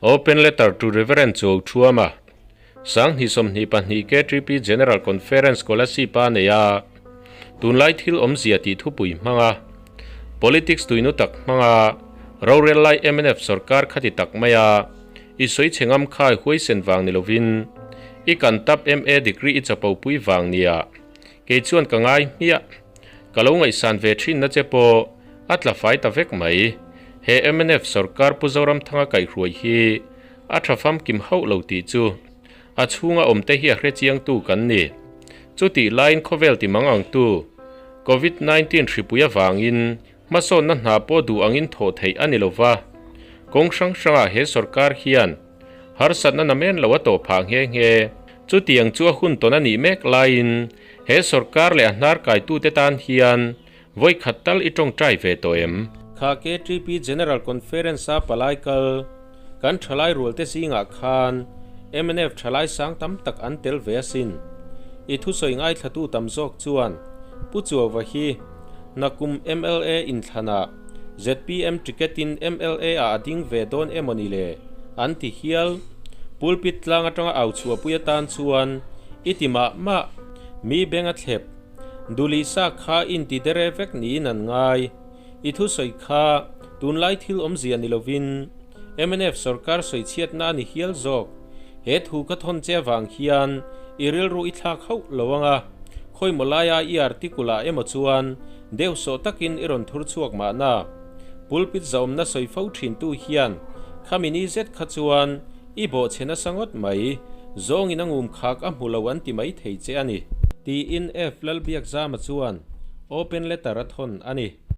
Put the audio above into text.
Open letter to Reverend Chuau Thuama, 2022 KTP General Conference Kolasib a nei a, tunlai thil awmzia tih thupui hmanga Politics tuinu tak hmanga rorel lai mnf sorkar khati tak maia i sawi chhe ngam khai huaisen vang ni lovin i kan tap MA degree i chapo pui vang nia kei chuan ka ngai hmiah. Ka lo ngaihsan ve thin na che pawh a tla fai ta vek mai. He mnf sorkar Pu Zoramthanga kaihhruai hi a tha famkim hauh lo tih chu a chhunga awmte hi a hrechiangtu kan ni. Chutih laiin khawvel ti mang angtu Covid 19 hripui avangin hmasawnna hna pawh duh angin thawh theih a ni lo va. Kawng hrang hrangah he sorkar hian harsatna namen lo a tawh phah nghe nghe. Chutiang chu a hun tawn a nih mek laiin he sorkar leh a hnar kaitute tan hian vawi khat tal i tawngtai ve tawh em? Kha KTP General Conference-a palai kal kan thalai rualte zingah khan mnf thalai sang tam tak an tel ve asin. I thusawi ngaithlatu tam zawk chuan Pu Chuauva hi nakum mla inthlanah zpm ticket-in mla ah a ding ve dawn emawni le an ti hial. Pulpit tlang atanga au chhuahpui atan chuan i ti mah mah. Mi beng a thlep. Duli sa kha inti dere vek niin an ngai. I thusawi kha tunlai thil awmzia ni lovin mnf sorkar sawi chhiatna a ni hial zawk. He thu ka thawn che avang hian i rilru i thlak hauh lo ang a, khawimaw laia i article ah emaw chuan deuh sawh takin i rawn thur chhuak mahna. Pulpit zahawmna sawi fo thintu hian khami ni zet kha chuan i bawhchhe nasa ngawt mai, zawngin a ngum khak a hmu lo an ti mai thei che a ni. Tiin F. Lalbiakzama chuan open letter a thawn a ni.